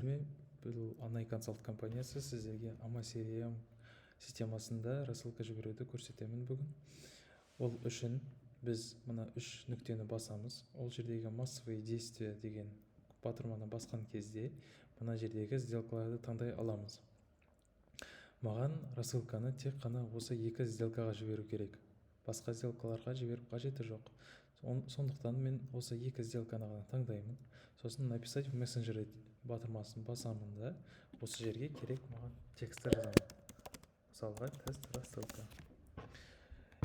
Ме, бұл Анай Консалт компаниясы. Сіздерге amoCRM системасында рассылка жіберуді көрсетемін бүгін. Ол үшін біз мына үш нүктені басамыз. Ол жердегі «Массовые действия» деген батырманы басқан кезде мына жердегі сделкаларды таңдай аламыз. Маған рассылканы тек қана осы екі сделкаға жіберу керек, басқа сделкаларға жіберіп қажеті жоқ. Сондықтан мен осы екі сделканы ғана таңдаймын. Сосын «Написать в мессенджере» батырмасын басамын да, осы жерге керек маған текстті жазамын, мысалға, «Тест рассылка».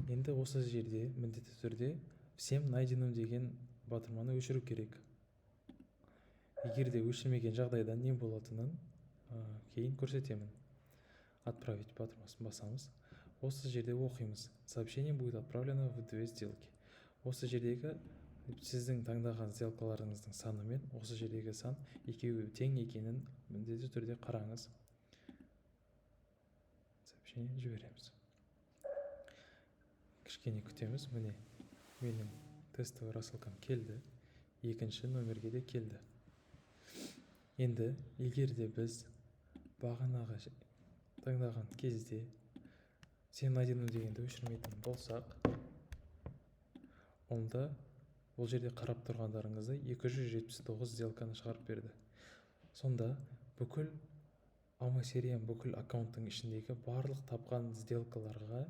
Енді осы жерде міндетті түрде «Всем найденным» деген батырманы өшіру керек. Егер де өшірмеген жағдайда не болатынын кейін көрсетемін. «Отправить» батырмасын басамыз. Осы жерде оқимыз: «Сообщение будет отправлено в две сделки». Осы жердегі сіздің таңдаған сделкаларыңыздың саны мен осы жердегі сан екеуі тең екенін міндетті түрде қараңыз. Сообщение жібереміз, кішкене күтеміз. Міне, менің тестовый рассылкам келді, екінші номерге де келді. Енді егер де біз бағанағы таңдаған кезде «Всем найденным» дегенді өшірмейтін болсақ, онда бұл жерде қарап тұрғандарыңыздай, 279 сделканы шығарып берді. Сонда бүкіл amoCRM, бүкіл аккаунттың ішіндегі барлық тапқан сделкаларға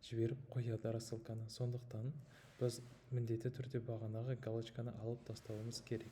жіберіп қояды рассылканы. Сондықтан біз міндетті түрде бағанағы галочканы алып тастауымыз керек.